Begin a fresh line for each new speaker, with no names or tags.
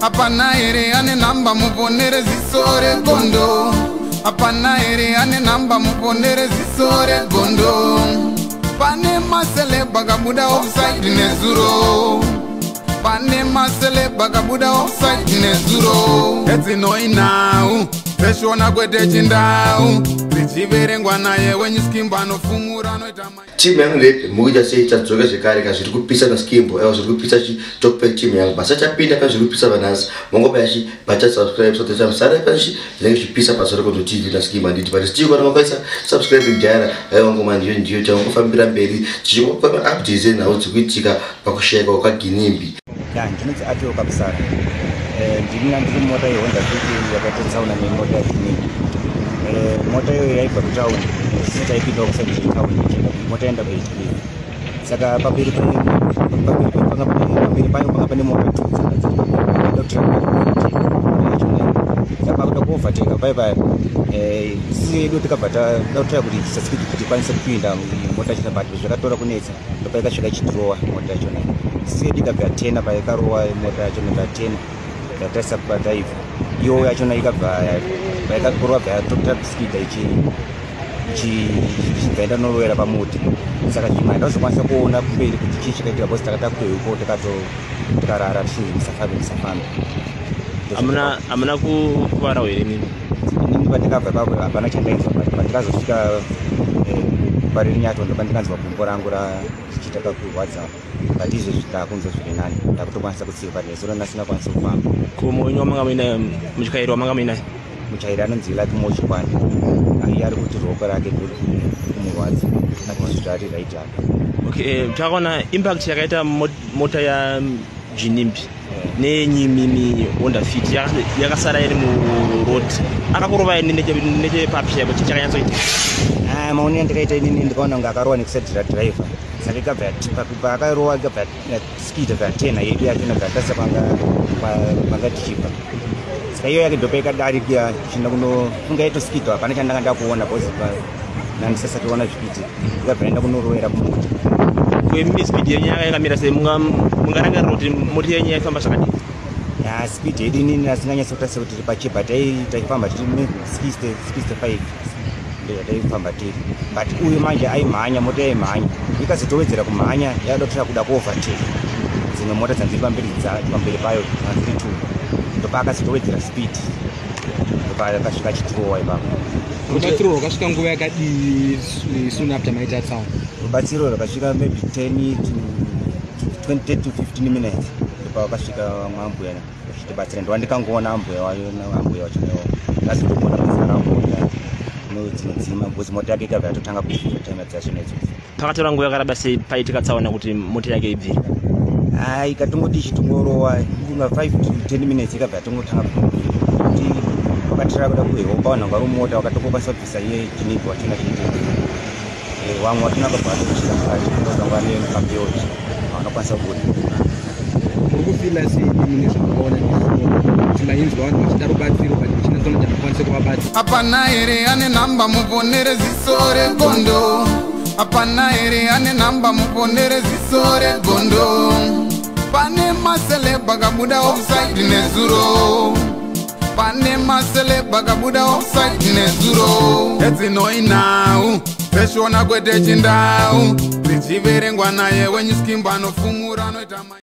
Hapana here ane nhamba muponere ziso regondo? Hapana here ane nhamba muponere ziso regondo? Pane maceleb akabuda offside nezuro. Pane maceleb akabuda offside nezuro. Edzinoi nhau dzeshona kwete chindau dzichiverengwa naye wenyuskimbo anofumura anoita.
Timu yangu ndepi? Mukuita sei? Tadzoka zvekare ka, zviri kupisa naSkimbo. Aiwa, zviri kupisa chitokupet. Timu yangu basa chapinda pa zviri kupisa vanhasi. Mongobaya chi bata subscribe so tachamusara pachi zvinenge zvichipisa paSorokondo TV naSkimbo, handiti? But still kana makaisa subscribe kudhara, aiwa, ngoma ndiyo ndiyo changofambira mberi tichikupa updates enhau dzikuitika pakushayikwa kwaGinimbi.
Ya, ndinonzi Atio Kabisara. Ndini ndiri mota yeHonda Fit yakaita tsaona nemota yaGinimbi. Mota iyoyo yaibva kutauni, sisi taipinda kuside chetauni, mota yaenda kuHP. Saka pamberi payo panga pane mota two dzanga. Saka pakuda kuovateka pai paya, sisi yedu tikabva tada kutaya kuti saspidi kuti ikwanise kupinda mota yachona, but zvakatora kunetsa. Ndopaikasvika ichitirowa mota yachona. Sisi yedu ikabva yatena. Paikarowa mota yachona yatena, yatarisa pataibva, iyo yachona ikabva paikakorwa bva yatoskida ichibva enda norowera pamuti. Saka zvimwe handazokwanisa kuona kumberi kuti chii chakaitika, because takata kuheuko tikarara tichinzi musafambe, musafambe.
Hamuna kukuvarawo here mimi?
Inini pandikabva ipapo hapana chandainzwa, but pandikazosvika paRinyato ndopandikanzwa gumbo rangu richiita kakurwadza, but izvezvi ndakunzwa zviri nani, ndakutokwanisa kutsika, but nezuro ndasingakwanisi kufamba.
Ko munyu wamanga muinaye, mutyairi wamanga muinaye?
Muchairi anonzi Lucky Mochikwani. Iye ari kuti ruoko rake ndiri kumurwadza, but izvi zvari right ake.
Okay, takaona impact yakaita mota yaGinimbi nenyimimi Honda Fit yakasara iri muroad. Akakurovai nechepapi chaipo? Chii chakanyatsoitika?
Ah, maonero andikaita inini, ndikaona kunge akarowa nekuside radhiraivha. Saka ikabva paakarowa ikabva yaskida, yatena yedu yachona, bva yatarisa kwanga tichibva. Saka iyo yake ndopa ikadarika ichienda kuno kunge yaitoskidwa. Hapana chandanga ndakuona because nandisasationa zvichiitika. Ikabva yaenda kunorowera kumuti.
Kwemi speed yenyu yanga yakamira sei? Mungarangarira kuti mota yenyu yaifamba zvakadii?
Ya, speed yedu inini asinganyatsokutarisa kuti tiri pachiba, taifamba tiri maybe 60, 65, ndo yataifamba tiri. But uyu manje aimhanya, mota yaimhanya, ikazotowedzera kumhanya, yadotera kuda kuovertake dzimwe mota dzanziri pamberi pamberi payo dziri two. Ndopaakazotowedzera speed, ndopaakasvika achitirowa ipapo.
Rubatsiro rwakasvika nguva yakadii soon after maita tsaona?
Rubatsiro rwakasvika maybe 10 to 20, 10 to 15 minutes. Ndopavakasvika vamwe ambuya vachitibatsira. Ndowandikangoona ambuya wayo, ambuya wachonewo ndazotomuona mazara ambuya dzinodzima, because mota yake ikabva yatotanga kufira time dzacho neidzodzo.
Pakatora nguva yakareba sei paitika tsaona kuti mota yake ibvire?
Ai, ikatongoti ichitongorowa inga 5 to 10 minutes, ikabva yatongotanga kubvira. Kuti vakatira kuda kuheopa vanhu vanga mumota, vakatongokwanisa kubvisa iye Ginimbi wachona chete. Vamwe vachona vakabva vatochira mukati, vanga nepabelt, havanakwanisa kubuda.
Muri kufila sei imi nezvamakaona nezuro, kuti mainzwa vanhu vachida rubatsiro but muchinatsoona kuti hamukwanise kuvabatsira?
Hapana here ane nhamba muponere ziso regondo? Hapana here ane nhamba muponere ziso regondo? Pane maceleb akabuda offside nezuro. Pane maceleb akabuda offside nezuro. Edzinoi nhau dzeshona kwete chindau dzichiverengwa naye wenyuskimbo anofumura anoita.